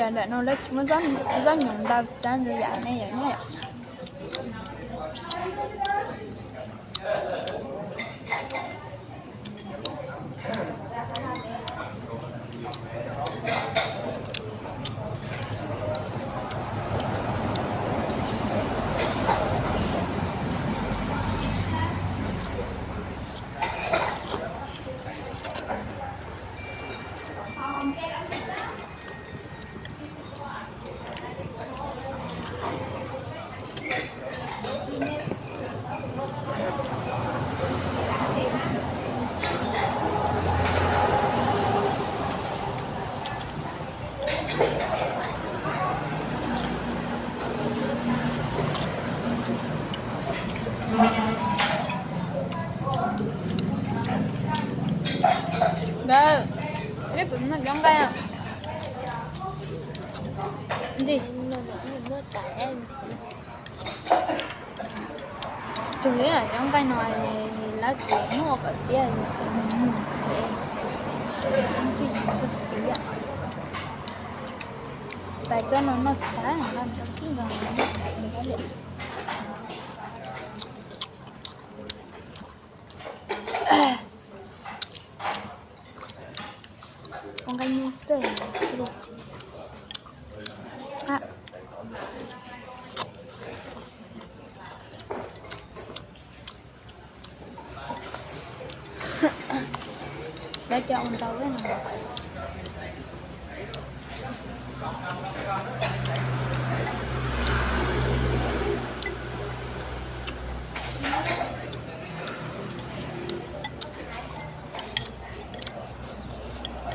Ntawm no lawv tsis muab zaub, zaub nyoos ntau, txav ntawd yam ne yom, nyob yom. Nkawd, ib pum no cov nqaij. Ntxim. Tus li cov nqaij no lawv tsis muab kom siav, tsis muag, tsis txhob siav. Tais tsob no noj tsis tag, nqa mus rau kib nqa mus rau kib li. Ua nqaij nyuj xwb, ua tsis qab. Lawv cov ua ntau no.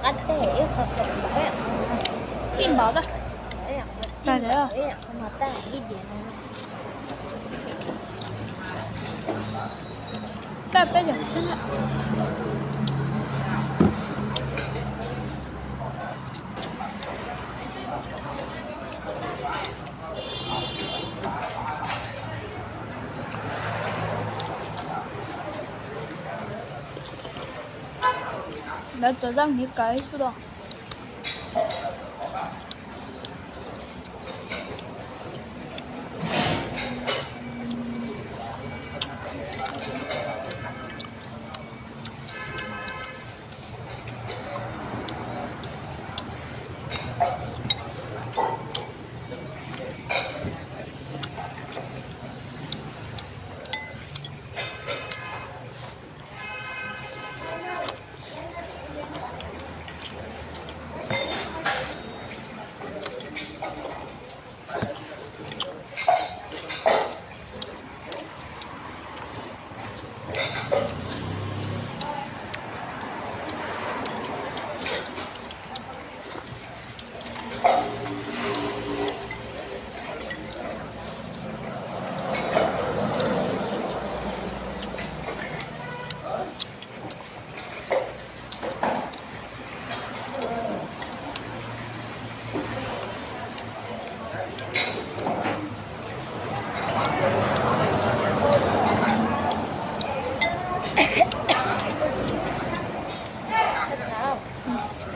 Qab teg ib qho, txij npaum tab, txij npaum ib qho mas tab ib diav no. Tab peb yam txhib na. Lawv txav zaub hniv kaw ib xub los.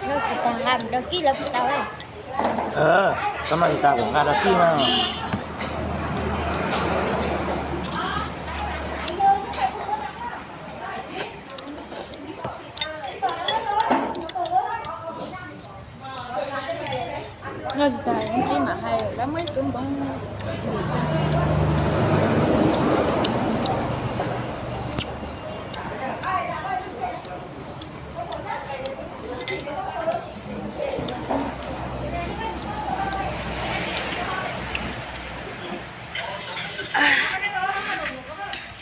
Noj tsis tas nqa mus rau kib lawv puas tau? Koj noj tsis tas kuv nqa rau kib na. Noj tsis tas kib mam hais lawv muab ib tug npoo.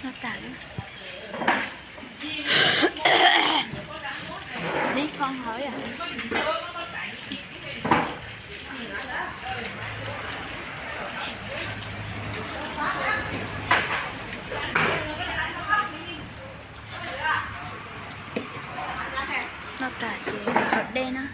Noj tas lawm. Neb kho hauv yom. Noj tas ces haus dej na.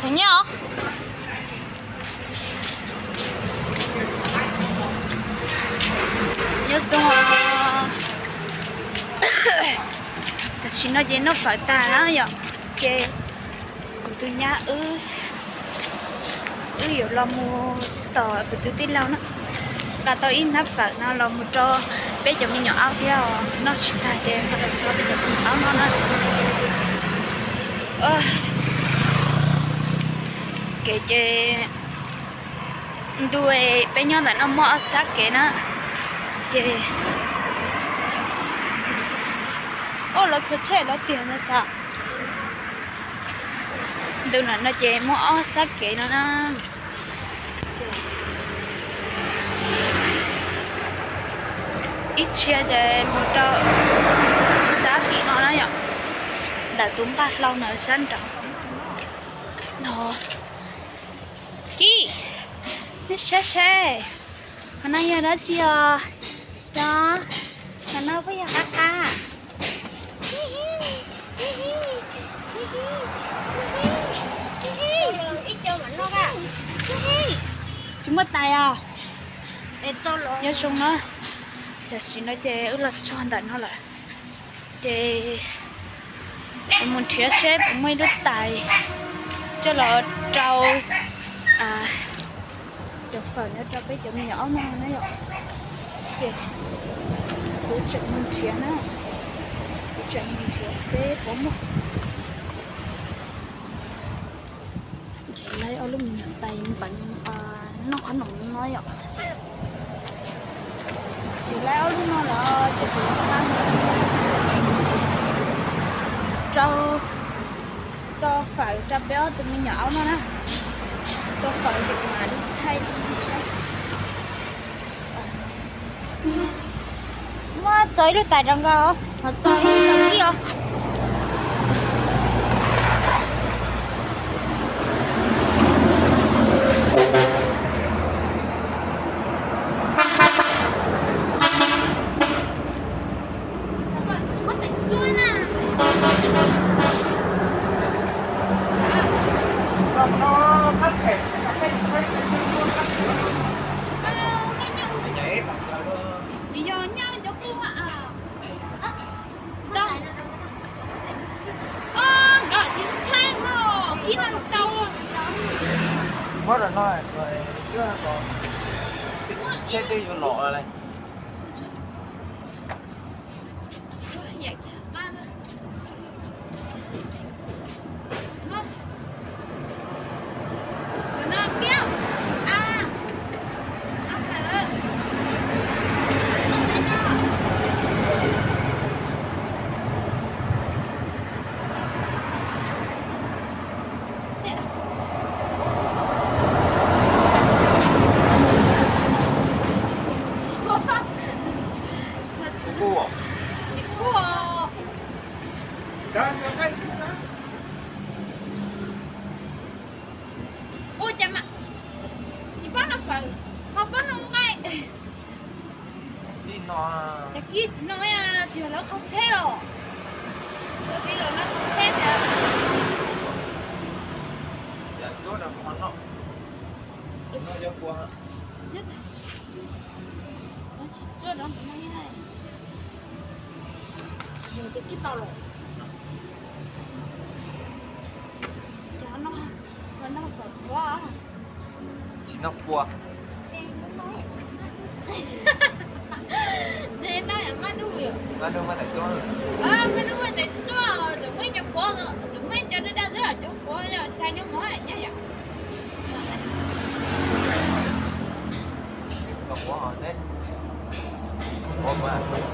Theem nyiaj os. Nyob zoo os. Tam sim no ces noj fawm tag na yom, ces kuv tus nyab wb, wb yuav los mus tom kuv tus tij laug na, nqa tau ib hnab fawm no los mus rau peb cov me nyuam aub thiab os, noj tsis tag ces nqa los rau peb cov me nyuam aub noj na. Kev ces ntu peb nyob ntawm no muaj ob sab kev na, ces o lawv khaws tsheb lawv tiag no xav. Ntu no no ces muaj ob sab kev no na. Ib txhia ces mus rau sab tim no na yom, ntawm tus npaj hlau na sab nraud no. Kib, nej saib seb, qhov no yog dab tsi os? Cov, qhov no puas yog qab qab? Tsis muaj tais os. Nyob zoo na, tam sim no ces wb los txog ntawm no lawm, ces mus nrhiav seb puas muaj ib lub tais coj los rau cov fawm no rau peb cov me nyuam aub noj na yom. Ces kuv tseem mus nrhiav na, kuv tseem mus nrhiav seb puas muaj. Ces laib ob lub me nyuam tais npam noj qhob noom no yom. Ces laib ob lub no lawm ces kuv rau txo fawm rau peb ob tug me nyuam aub noj na. Txo fawm ces kuv mam li thaij rau nej saib. Muab txo ib lub tais rau nkawd, ho txo ib lub rau kib os. Muab rau no, tsheb twb yuav los li. Ua cas mas tsis paub noj fawm, ho paub noj nqaij. Cov kib tsis noj, tsis yog lawv qhau tsheb los. Lawv qhau tsheb tias tsis tsuag rau ntawm no, tsis yog cov kib tau los. Tsis noj kua. Maj nug, maj nug, maj nug tais tsuaj, tseem muaj cov quav, tseem muaj cov daj daj xwb, cov quav yog sai nyob mov nyab yom. Tau quav os, tau quav tus.